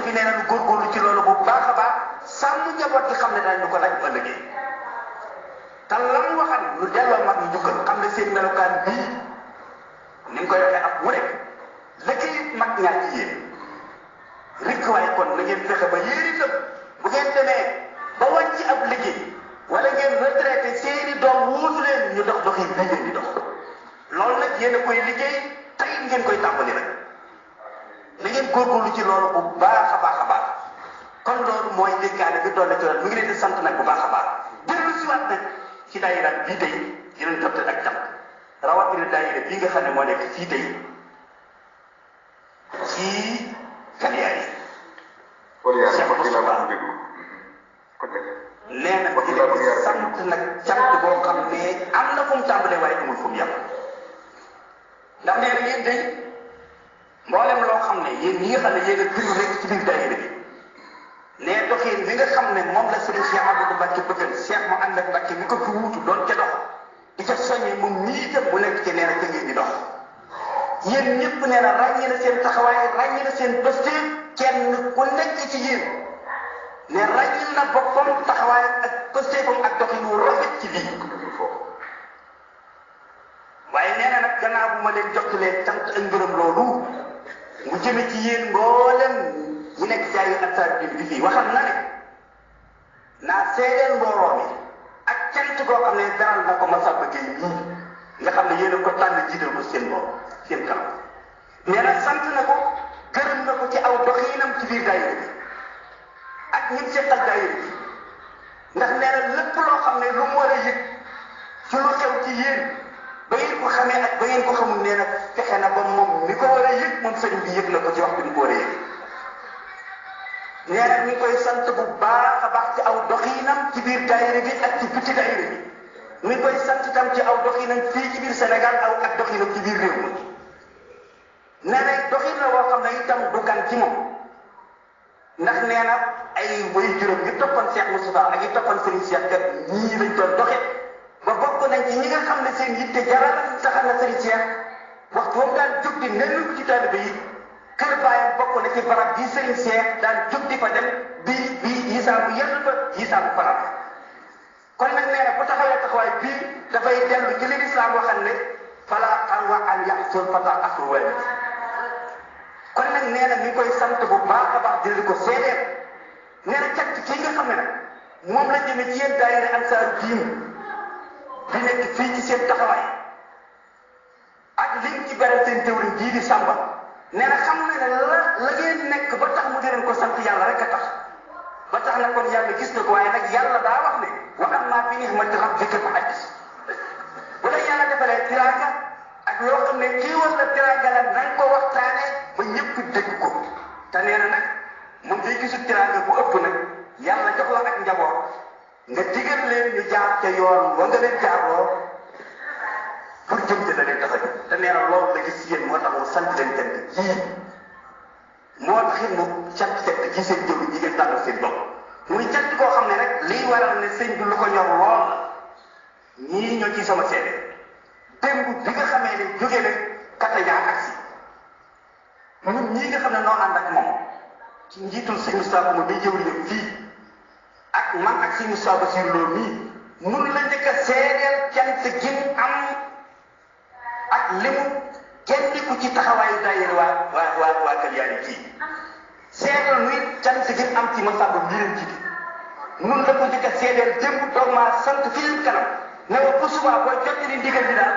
bi nee na lu góorgóorlu ci loolu bu baax a baax sàmm njaboot gi xam ne daañu ko laaj bu ëllëgee te la mu waxal lu delloo mag ñu jukkal xam ne seen melokaan bii ni mu koy waxee ak mu rek liggéey mag ñaar ci yéen rikk waaye kon na ngeen fexe ba yéen itam bu ngeen demee ba wàcc ab liggéey wala ngeen retraité seeni doom wuutu leen ñu dox doxin bii ngeen di dox loolu nag yéen a koy liggéey tey ngeen koy tàmbali rek na ngeen góorgóorlu ci loolu bu baax a baax a baax kon loolu mooy dénkaane bi doole ci loolu mi ngi leen di sant nag bu baax a baax dellu si waat nag ci daayira bii tey yeneen jot ak cant rawatina daayira bii nga xam ne moo nekk fii tey ci Kaliyaay yi. nee na di leen sant nag cant boo xam ne am na fu mu tàmbalee waaye amul fu mu yàq ndax nee na yéen day mboolem loo xam ne yéen ñi nga xam ne yéen a dund rek ci biir daayira bi nee doxin bi nga xam ne moom la Serigne Cheikh Amadou Mbacke bëggal Cheikh mu ànd ak Mbacke mi ko fi wuutu doon ca dox di ca soññee moom nii itam bu nekk ci nee na ca ngeen di dox yéen ñëpp nee na ràññee na seen taxawaay ràññee na seen posté kenn ku nekk ci yéen ne ràññil na boppam taxawaay ak posté bam ak doxin wu rafet ci lii waaye nee na nag gannaaw bu ma leen jottalee cant ak ngërëm loolu mu jëme ci yéen mboolem ñu nekk jaay yu Ansar bi fii waxam na ne naa seedeel mbooloo mi ak cant goo xam ne beral na ko Massamba Gueye nii nga xam ne yéen a ko tànn jiital ko seen bopp seen kanam nee na sant na ko gërëm na ko ci aw doxinam ci biir daayira bi ak ñi seqal daayira bi ndax nee na lépp loo xam ne lu mu war a yëg ci lu xew ci yéen ba ngeen ko xamee ak ba ngeen ko xamul nee na fexe na ba moom mi ko war a yëg moom sëriñ bi yëg na ko ci waxtu bi mu ko war a yëg nee na mi ngi koy sant bu baax a baax ci aw doxinam ci biir daayira bi ak ci biti daayira bi mi ngi koy sant itam ci aw doxinam fii ci biir Sénégal aw ak doxinam ci biir réew mi nee na doxin la woo xam ne itam du gan ci moom ndax nee na ay way juróom yu toppoon Cheikh Moustapha ak yu toppoon Serigne Cheikh kat ñii lañ doon doxe ba bokk nañ ci ñi nga xam ne seen yitte jaral saxal na Serigne Cheikh waxtu moom daan jóg di nenn ci taalibe yi kër baayam bokk na ci barab bii Serigne Cheikh daan jóg di fa dem bii yisaabu yenn ba yisaabu fanaan kon nag nee na bu taxawee taxawaay bii dafay dellu ci li lislaam waxal ne fala xarwa an yaxsul fata axru walid kon nag nee na mi koy sant bu baax a baax di ko seedeel nee na cant kii nga xam ne nag moom la jëme ci yéen daayira Ansar diin di nekk fii ci seen taxawaay ak liñ ci beral seen jëwriñ jii di Samba nee na xam ne la ngeen nekk ba tax mu di leen ko sant yàlla rek a tax ba tax na kon yàlla gis na ko waaye nag yàlla daa wax ne wa ammaa bi ni'mati rabbika fa haddis bu la yàlla defalee tiraanga ak loo xam ne kii war la tiraanga la nañ ko waxtaanee ba ñëpp dégg ko te nee na nag moom day gisul tiraanga bu ëpp nag yàlla jox la ak njaboot nga digal leen ñu jaar ca yoon wa nga leen jaaroo pour jëm ci la leen tax a jóg te nee na loolu la gis yéen moo tax mu sant leen jant jii moo taxit mu cant set ci seen jëw ñi ngeen tànnal seen bopp muy cant koo xam ne rek liy waral ne sëñ bi lu ko ñor lool la ñii ñoo ci sama seede démb bi nga xamee ne jóge na Katañaan aksi ñun ñii nga xam ne noo ànd ak moom ci njiitul sëñ Moustapha ma bay jëwriñam fii ak man ak sëñ Moustapha Bassirou Lo mii mun la njëkk a seedeel cant gi am ak limu kenn ku ci taxawaayu daayira waa Kaliyaay kii seedeel nuy cant gi am ci Massamba bi leen jiite nun la ko njëkk a seedeel démb doog maa sant fi leen kanam ne wa bu subaa booy jot ni ndigal bi daal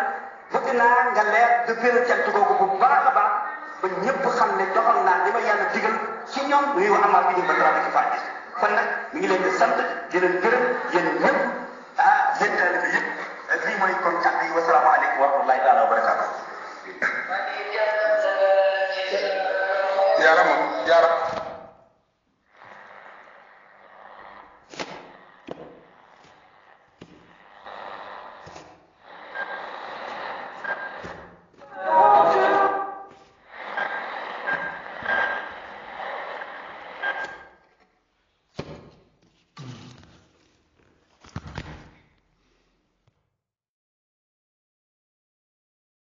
bëgg naa nga leer de féral cant googu bu baax a baax ba ñëpp xam ne doxal naa li ma yàlla digal ci ñoom nuy wax amaat bi ñu ba dara ci fàtte kon nag mi ngi leen di sant di leen gërëm yéen ñëpp yéen taalibe bi yëpp lii mooy kon kàddu yi wasalaamaaleykum wa rahmatullahi taala wa barakaatu